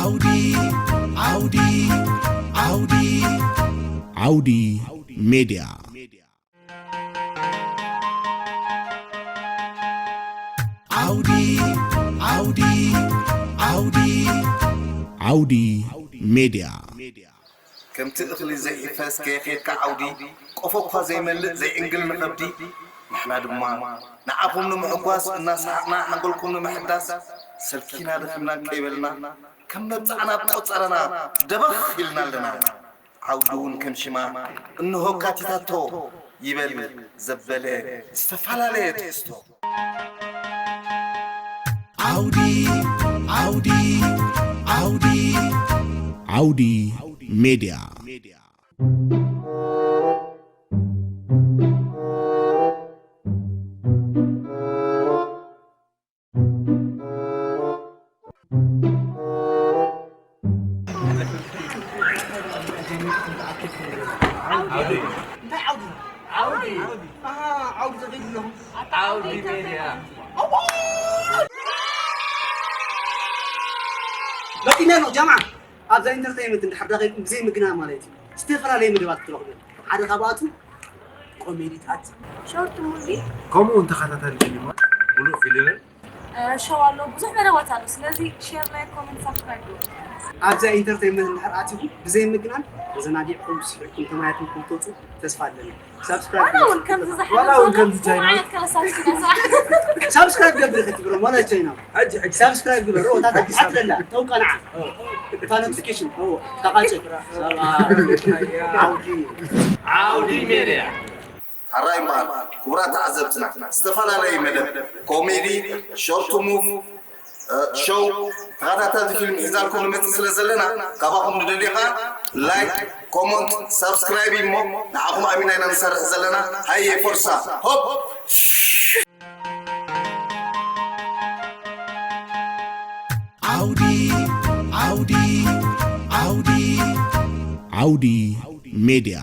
ዓውዲ ዓውዲ ዓውዲ ዓውዲ ሜድያ። ዓውዲ ዓውዲ ዓውዲ ዓውዲ ሜድያ። ከምቲ እኽሊ ዘይፈስ ከየኸድካ ዓውዲ፣ ቆፎ እኳ ዘይመልእ ዘይዕንግል ንኸብዲ፣ ንሕና ድማ ንዓኹም ንምሕጓስ እናሰሓቕና ሓንጎልኩም ንምሕዳስ ሰልኪና ደኺምና ከይበልና ከም መብጽዓና ኣብ ቆጸራና ደበኽ ኢልና ኣለና። ዓውዲ እውን ከም ሽማ እንሆ ካቲታቶ ይበል ዘበለ ዝተፈላለየ ትሕዝቶ። ዓውዲ ዓውዲ ዓውዲ ዓውዲ ሜድያ። መፂና ኣለኹ ጀማዓ። ኣብዛ ኢንተርቴይንመንት እንድሕር ዳኸይኩም ብዘይ ምግናን ማለት እዩ፣ ዝተፈላለየ መደባት ክትረኽቡ። ሓደ ካብኣቱ ኮሜዲታት፣ ሾርት ሙቪ፣ ከምኡ እውን ተኸታታሊ ፊልም፣ ሙሉእ ፊልምን እ፣ ሾው ኣሎ፣ ብዙሕ መደባት ኣሎ። ስለዚ ሼር፣ ላይክ፣ ኮመንት፣ ሳብስክራይብ ግበሩ። ኣብዛ ኢንተርቴይንመንት እንድሕር ኣቲኹም ብዘይ ምግናን ተዘናጊዕኩም ስሒቕኩም ተማሂርኩም ከምትወፁ ተስፋ ኣለኒ። ሳብስክራይብ ዋላ እውን ከምዚ ዝሓለፈ ዋላ እውን ከምዚ ቻይና። ዓይነት ከለሳት ሳብስክራይብ ገብር ክትብሎም ዋላ ቻይና። ሕጂ፣ ሕጂ። ሳብስክራይብ ግበር። ኦ፣ ታታ ዓጥለላ፣ ተው ቀንዓ። እታ ኖቲፊኬሽን፣ ኦ፣ ተቓጭ። ዓውዲ። ዓውዲ ሜድያ። ሕራይ እምበኣር፣ ክቡራት ተዓዘብትና፣ ዝተፈላለየ መደብ፣ ኮሜዲ፣ ሾርት ሙቭ፣ እ፣ ሾው፣ ተኸታታሊ ፊልም ሒዛልኩም ንመጽእ ስለ ዘለና፣ ካባኹም ንደልዮ ኸኣ ላይክ፣ ኮመንት፣ ሳብስክራይብ እሞ፣ ንዓኹም ኣሚና ኢና ንሰርሕ ዘለና። ሃየ ፎርሳ፣ ሆፕ! ዓውዲ፣ ዓውዲ፣ ዓውዲ። ዓውዲ ሜድያ።